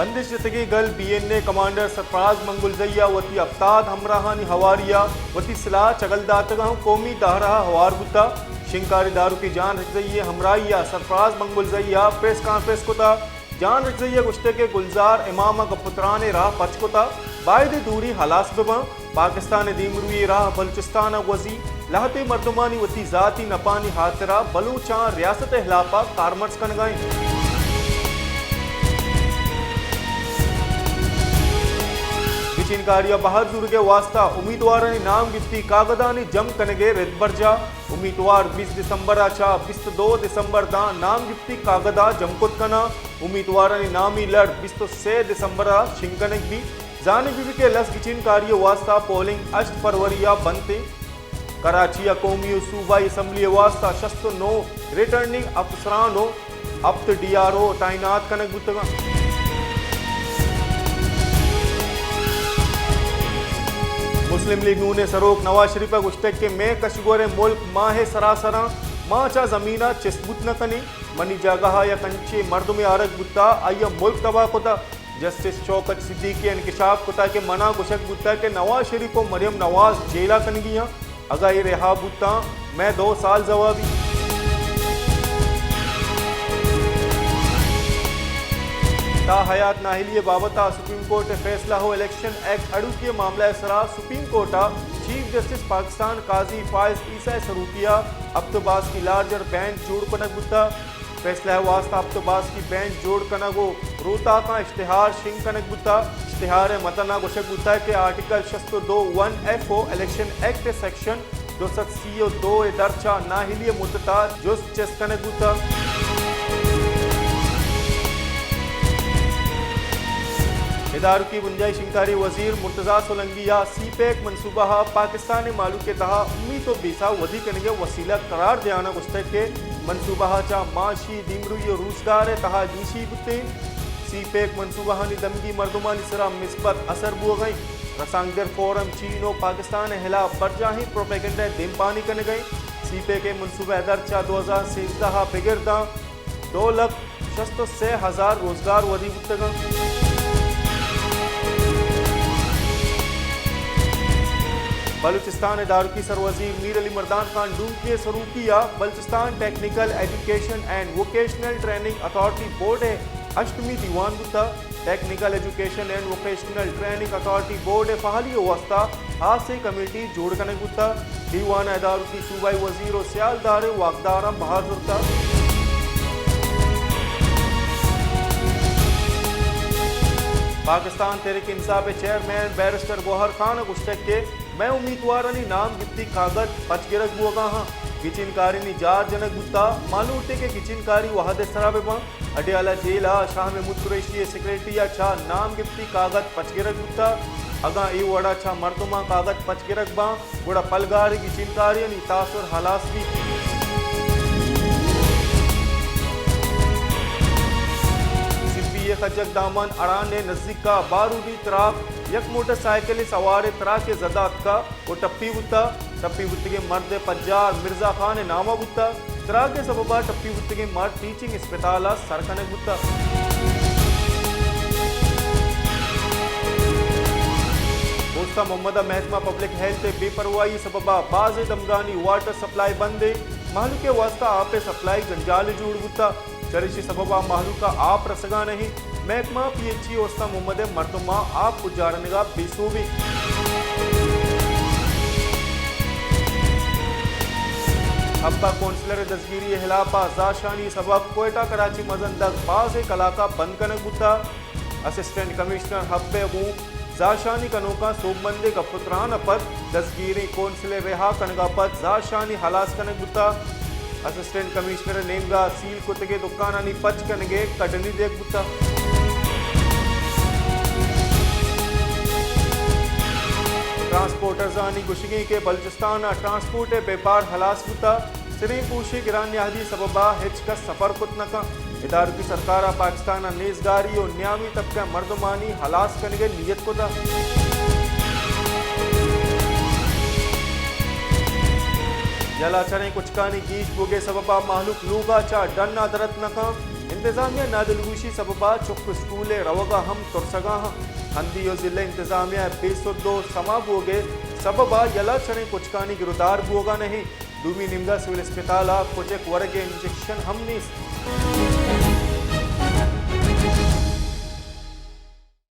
بندش جتگیں گل be N اے کمانڈر سرفراز منگلزئی ءَ وتی ہپتاد ہمراہانی ہواری ءَ وتی سلاہ چگل داتگ ءُ قومی دہراہ ءَ ہوار بوتگ۔ شنگکاری داروکی جان رکزئی ءِ ہمراہی ءَ سرفراز منگلزئی ءَ پریس کانفرنس کتگ۔ جان رکزئی ءَ گوشتگ کہ گلزار امام ءَ گپ ءُ ترانے راہ پچ کتگ، بائد ایں دوری ہلاس بہ باں۔ پاکستان ءِ دیمروئی ءِ راہ بلوچستان ءَ گوزی، لہتے مردمانی وتی ذاتی نپانی ہاترا بلوچاں ریاست ءِ ہلاپ ءَ کارمرز کنگ ءَ انت۔ گچینکاری ءَ بہر زورگ ءِ واستہ امیتوارانی نام گپتی کاگدانی جم کنگ ءِ رد برجاہ۔ امیتوار بیست دسمبر ءَ چہ بیست ءُ دو دسمبر داں نام گپتی کاگد ءَ جم کت کناں۔ امیتوارانی نامی لڑ بیست ءُ سے دسمبر ءَ شنگ کنگ بیت۔ زانگ بہ بیت کہ لس گچینکاری ءِ واستہ پولنگ ہشت فروری ءَ بنت انت۔ کراچی ءَ قومی ءُ صوبائی اسمبلی ءِ واستہ شست ءُ نو ریٹرننگ افسران ءُ ہپت ڈی آر او تعینات کنگ بوتگ انت۔ مسلم لیگ نون ءِ سروک نواز شریف ءَ گوشتگ کہ مئے کشگور ءِ ملک ماہ ءِ سراسراں، ما چہ زمین ءَ چست بوت نہ کنیں۔ منی جاگہ ءَ یک انچیں مردمے آرگ بوتگ، آئی ءَ ملک تباہ کتگ۔ جسٹس شوکت صدیقی ءَ انکشاف کتگ کہ منا گوشگ بوتگ کہ نواز شریف ءُ مریم نواز جیل ءَ کنگی آں، اگاں اے رہا بوتاں، مئے دو سال زوابی۔ تا حیات نااہلی ءِ بابت ءَ سپریم کورٹ ءِ فیصلہ ءُ الیکشن ایکٹ اڑوکی ءِ معاملہ ءِ سرا سپریم کورٹ ءَ چیف جسٹس پاکستان قاضی فائز عیسی ءِ سروکی ءَ ہپت باسکی لارجر بینچ جوڑ کنگ بوتگ۔ فیصلہ ءِ واستہ ہپت باسکی بینچ جوڑ کنگ ءُ روتاکاں اشتہار شنگ کنگ بوتگ۔ اشتہار ءِ متن ءَ گوشگ بوتگ کہ آرٹیکل شست ءُ دو ون ایف ءُ الیکشن ایکٹ ءِ سیکشن دو سد سی ءُ دو ءِ درچ ءَ نااہلی ءِ مدت ءَ جست چست کنگ بوتگ۔ ادارکی بنجاہی شنگکاری وزیر مرتضی سولنگی ءَ سی پیک منصوبہ ءَ پاکستان ءِ مہلوک ءِ تہا امیت ءُ بیسہ ودی کنگ ءِ وسیلہ قرار دیان ءَ گوشتگ کہ منصوبہ ءَ چہ معاشی دیمروئی ءُ روزگار ءِ تہا گیشی بوتیں۔ سی پیک منصوبہانی دمگی مردمانی سرا مثبت اثر بوگ ءَ انت۔ رسانکدر فورم چین ءُ پاکستان ءِ ہلاپ برجاہیں پروپیگنڈا ءِ دیمپانی کنگ ءَ انت۔ سی پیک ءِ منصوبہ ءِ درچ ءَ دو ہزار سیزدہ ءَ بگر داں دو لکھ شست ءُ سے ہزار روزگار ودی بوتگ انت۔ بلوچستان ءِ دارکی سروزیر میر علی مردان خان ڈونکی ءِ سروکی ءَ Balochistan technical education and vocational training authority board ءِ ہشتمی دیوان بوتگ۔ Technical education and vocational training authority board ءِ فعالی ءِ واستہ ہاسیں کمیٹی جوڑ کنگ بوتگ۔ دیوان ءَ ادارکی صوبائی وزیر ءُ سیالدار ءِ واکداراں بہا زرتگ۔ پاکستان تحریک انصاف ءِ چیئرمین بیرسٹر گوہر خان ءَ گوشتگ کہ مئے امیتوارانی نام گپتی کاگد پچ گرگ بوگا ہاں۔ گچین کارانی جار جنگ بوتا۔ ما لوٹیں کہ گچین کاری وہد ءِ سرا بہ باں۔ اڈیالہ جیل ءَ شاہ محمود قریشی ءِ سیکرٹری ءَ چہ نام گپتی کاگد پچ گرگ بوتا۔ اگاں اے وڑا چہ مردماں کاگد پچ گرگ باں، گڑا پلگار ءِ گچین کاریانی تاثر ہلاس بیت۔ سپی ءِ خجگ دامن اڑان ءِ نزیک ءَ بارودی تراک، یک موٹر سائیکل ءِ سوار ءِ تراک ءِ زد ءَ اتکا۔ ءُ ٹپی بوتگ۔ ٹپی بوتگیں مرد ءِ پجار مرزا خان ءِ نام ءَ بوتگ۔ تراک ءِ سبب ءَ ٹپی بوتگیں مرد ٹیچنگ اسپتال ءَ سر کنگ بوتگ۔ اوستہ محمد ءَ محکمہ پبلک ہیلتھ ءِ بے پرواہی ءِ سبب ءَ بازیں دمگانی واٹر سپلائی بند انت۔ مہلوک ءِ واستہ آپ ءِ سپلائی جنجالے جوڑ بوتگ۔ چریشی سبب ءَ مہلوک ءَ آپ رسگ ءَ نہ انت۔ محکمہ پی ایچ ای اوستہ محمد ءِ مردماں آپ پجارینگ ءَ بے سوب انت۔ حب ءَ کونسلر ءِ دزگیری ءِ ہلاپ ءَ زہرشانی سبب کوئٹہ کراچی مزن دگ بازیں کلاک ءَ بند کنگ بوتگ۔ اسسٹنٹ کمشنر حب ءِ گوں زہرشانی کنوکاں سوبمندیں گپ ءُ تران ءَ پد دزگیریں کونسل ءِ رہا کنگ ءَ پد زہرشانی ہلاس کنگ بوتگ۔ اسسٹنٹ کمشنر ءِ نیمگ ءَ سیل کتگیں دکانانی پچ کنگ ءِ کڈنی دیگ بوتگ۔ ٹرانسپورٹرزانی گوشگ انت کہ بلوچستان ءَ ٹرانسپورٹ ءِ بیپار ہلاس بوتگ۔ سریں پوشی گران نیادی سبب ءَ ہچ کس سفر کت نہ کنت۔ ادارکی سرکار ءَ پاکستان ءَ نیزگاری ءُ نیامی طبقہ ءِ مردمانی ہلاس کنگ ءِ نیت کتگ۔ یلہ چریں کچکانی گیش بوگ ءِ سبب ءَ مہلوک لوگ ءَ چہ ڈن ءَ در اتک نہ کنت۔ انتظامیہ نادلگوشی سبب ءَ چک اسکول ءِ روگ ءَ ہم ترسگ ءَ اَنت۔ ہندی ءُ ضلع انتظامیہ ءِ بے سد ءُ سما بوگ ءِ سبب ءَ یلہ چریں کچکانی گرودار بوگ ءَ نہ اِنت۔ دومی نیمگ ءَ سول اسپتال ءَ کچک ورگ ءِ انجکشن ہم نیست۔